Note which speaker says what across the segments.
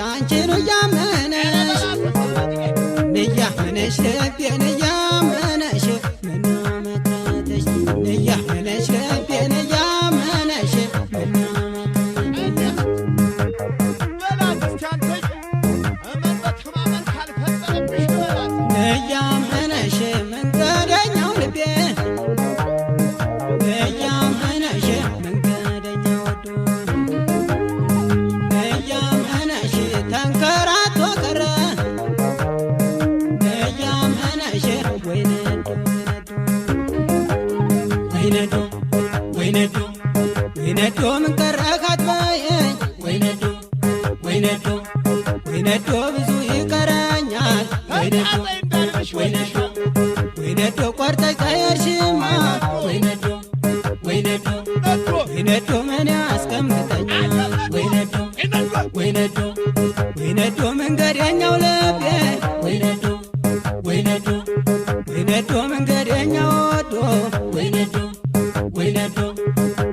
Speaker 1: አንቺን እያመነሽ እያመነሽ ልቤን እያመነሽ ምነው መክረትሽ እያመነሽ ልቤን እያመነሽ ምነው መክረትሽ።
Speaker 2: በላት እስኪ አንተዬ፣ እመን በተማመን ካልፈጠረብሽ በላት።
Speaker 1: እያመነሽ መንገደኛው ልቤ እያመነሽ መንገደኛው ወዶ እያመነሽ ተንከራቶ ቀረ እያመነሽ ወይ ነዶ ወይ ነዶ ወይ ነዶ ወይ ነዶ ምን ቀረህ አትበይኝ ወይ ነዶ ወይ ነዶ ወይ ነዶ ብዙ ይቀረኛል ወይ ነዶ
Speaker 2: ተቃጣይ እንዳልልሽ
Speaker 1: ወይ ነዶ ወይ ነዶ ቆርጠሽ ጠየርሽማ ወይ ነዶ ወይ ነዶ
Speaker 2: ነዶ
Speaker 1: ወይ ነዶ ምን ያስቀምጠኛል ወይ ነዶ
Speaker 2: ነዶ
Speaker 1: ወይ ነዶ ወይ ነዶ መንገደኛው ልቤ ወይ ነዶ ወይ ነዶ ወይ ነዶ መንገደኛው ወዶ ወይ ነዶ ወይ ነዶ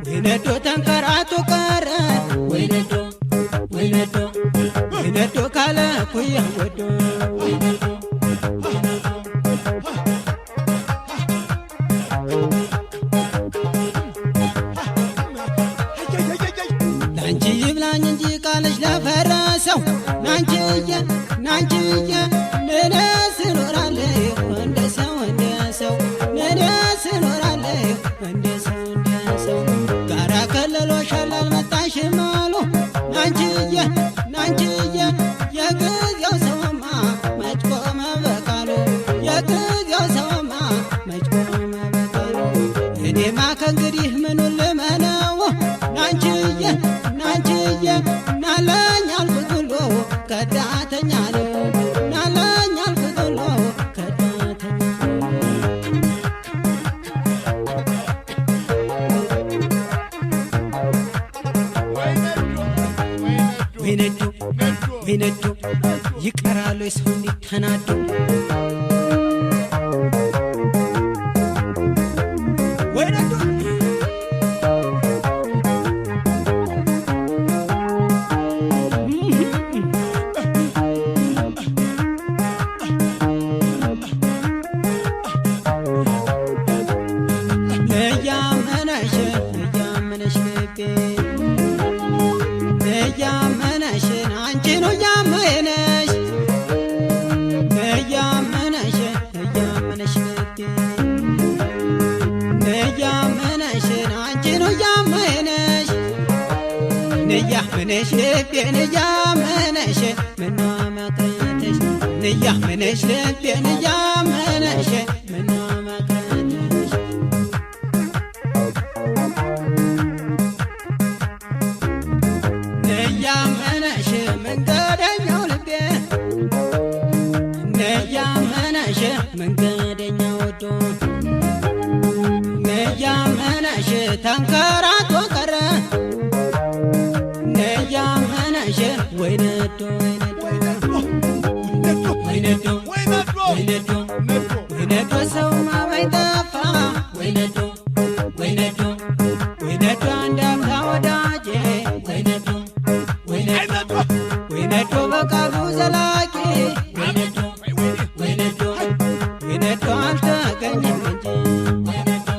Speaker 1: ወይ ነዶ ተንከራቶ ቀረ ወይ ነዶ ወይ ነዶ ወይ ነዶ ካለ ኩያ ወዶ ወይ ነዶ።
Speaker 2: አየየየየይ
Speaker 1: ላንቺ ይብላኝ እንጂ ቃልሽ ለፈረሰው ናንቺዬ ናንቺዬ እኔስ እኖራለሁ እንደ ሰው እንደ ሰው እኔስ እኖራለሁ እንደ ሰው እንደ ሰው ጋራ ከልሎሻል አልመጣሽም አሉ ናንቺዬ ናንቺዬ የጊዜው ሰውማ መች ቆመ በቃሉ የጊዜው ሰውማ መች ቆመ በቃሉ እኔማ ከእንግዲህ ምኑን ልመነው ናንቺዬ ናንቺዬ ናለኝ አልኩት ሁሉ ከዳተኛ ነው ናለኝ አልኩት ሁሉ ከዳተኛ ነው።
Speaker 2: ወይ ነዶ
Speaker 1: ወይ ነዶ
Speaker 2: ነዶ
Speaker 1: ወይ ነዶ ይቀራሉ የሰው እንዲህ ተናዶ ወይ ነዶ እያመነሽ እያመነሽ ልቤ እያመነሽን አንቺኑ እያመነሽ እያመነሽ እያመነሽ ልቤ እያመነሽን አንቺኑ እያመነሽ እያመነሽ ልቤን እያመነሽ ምነው መቅረትሽ እያመነሽ ልቤን እያመነሽ ምነው መቅረትሽ እያመነሽ መንገደኛው ልቤ እያመነሽ መንገደኛው ወዶ እያመነሽ ተንከራቶ ቀረ እያመነሽ ወይ ነዶ
Speaker 2: ወይ ነዶ
Speaker 1: ወይ ነዶ
Speaker 2: ወይ ነዶ
Speaker 1: ወይ ነዶ
Speaker 2: ነዶ
Speaker 1: ወይ ነዶ ሰው ማመኝ ጠፋ ወይ ነዶ ወይ ነዶ ወይ ነዶ አንድ አፍታ ወዳጄ ወይ ነዶ ወይ
Speaker 2: አይ
Speaker 1: ነዶ
Speaker 2: ነዶ
Speaker 1: ወይ ነዶ በቃሉ ዘላቂ ወይ ነዶ
Speaker 2: ወይ ወይኔ
Speaker 1: ወይ ነዶ ወይ ነዶ አልተገኘም እንጂ ወይ ነዶ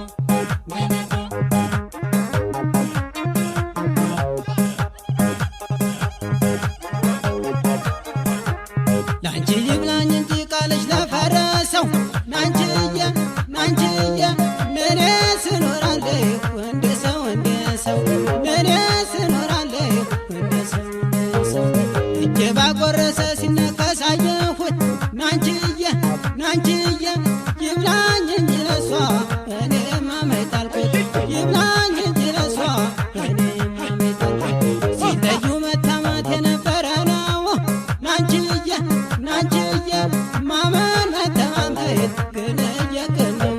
Speaker 1: ወይ ነዶ ላንቺ ይብላኝ እንጂ ቃልሽ ለፈረሰው ናንቺዬ ናንቺዬ እኔስ እኖራለሁ እንደ ሰው እንደ ሰው እኔስ እኖራለሁ እንደ ሰው እንደ ሰው እጄ ባጎረሰ ሲነከስ አየሁት ናንቺዬ ናንቺዬ ይብላኝ እንጂ ለሷ እኔማ መች ጣልኩት ይብላኝ እንጂ ለሷ እኔማ መች ጣልኩት ሲለዩ መታማት የነበረ ነው ናንቺዬ ናንቺዬ ማመን መተማመን ግን እየቅል ነው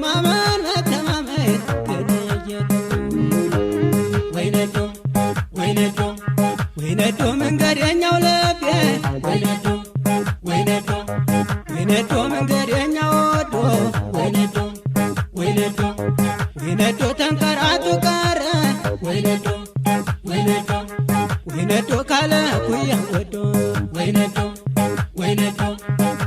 Speaker 1: ማመን መተማመን ግን እየቅል ነው ወይ ነዶ ወይ ነዶ ወይ ነዶ መንገደኛው ልቤ ወይ ነዶ ወይ ነዶ ወይ ነዶ